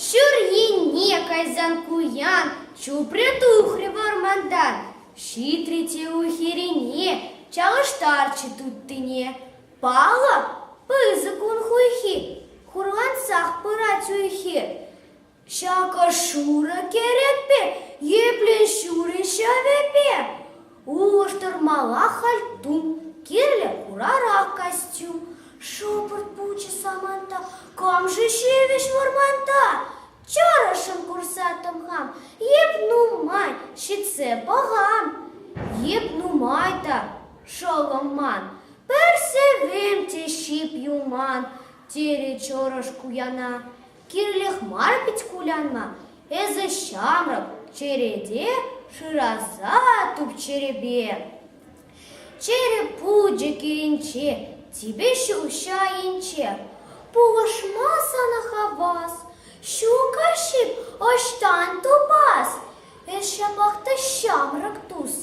Ҫур енне кайсан куян чупрӗ тухрӗ вӑрмантан. Ҫитрӗ те уй-хирӗне, чалӑштарчӗ туттине. Паллӑ, пысӑк ун хуйхи, хурлансах пырать уй-хир. Ҫакӑ шурӑ кӗрӗкпе епле ҫурӗ ҫӑвӗпе? Улӑштармалла халь тум, кирлӗ хурарах костюм. Шӑпӑрт пулчӗ саманта, кам-ши ҫивӗч вӑрманта? Чӑрӑшӑн курса тӑм-хам, еп нумай ҫитсе пӑхам. Еп нумай та, шӑллӑм ман, пӗр сӗвем те ҫип юлман, терӗ чӑрӑш куяна. Кирлех мар пит кулянма, эсӗ ҫамрӑк, черете шыраса туп чӗрепе. Чӗрӗ пучӗ килӗнче, типӗ ҫулҫӑ айӗнче. Пулӑшма сана хавас, ҫук-ҫип ӑҫтан тупас? Эс ҫапах та ҫамрӑк тус.